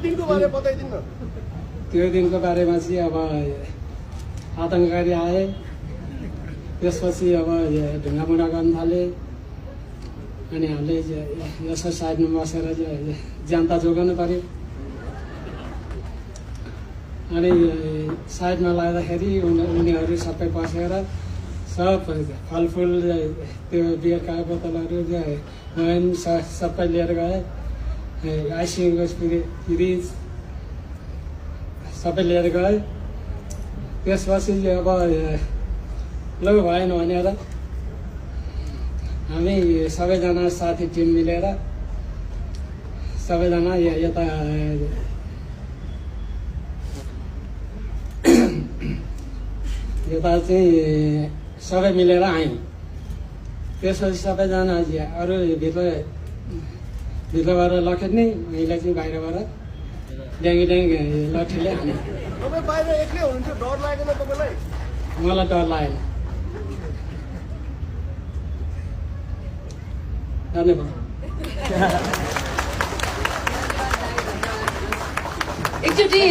दिनको बारे बताइदिनु न। त्यो दिनको बारेमा चाहिँ अब आतङ्ककारी आए, त्यसपछि अब ढुङ्गामुढा गर्न थाले, अनि हामीले यसो साइडमा बसेर ज्यान्ता जोगाउनु पर्यो। अनि साइडमा लाग्दाखेरि उनीहरू सबै बसेर सब फलफुल त्यो बियरका बोतलहरू सबै लिएर गए, आइसिङको फ्रिज सबै लिएर गए। त्यसपछि अब लु भएन भनेर हामी सबैजना साथी टिम मिलेर सबैजना यता यता चाहिँ सबै मिलेर आयौँ। त्यसपछि सबैजना अरू भित्रबाट लखेट्ने, मैले चाहिँ बाहिरबाट ड्याङ्गी लट्ठीले हाने। तपाईँ बाहिर एक्लै हुनुहुन्थ्यो, डर लागेन तपाईँलाई? मलाई डर लागेन। धन्यवाद। एकचोटि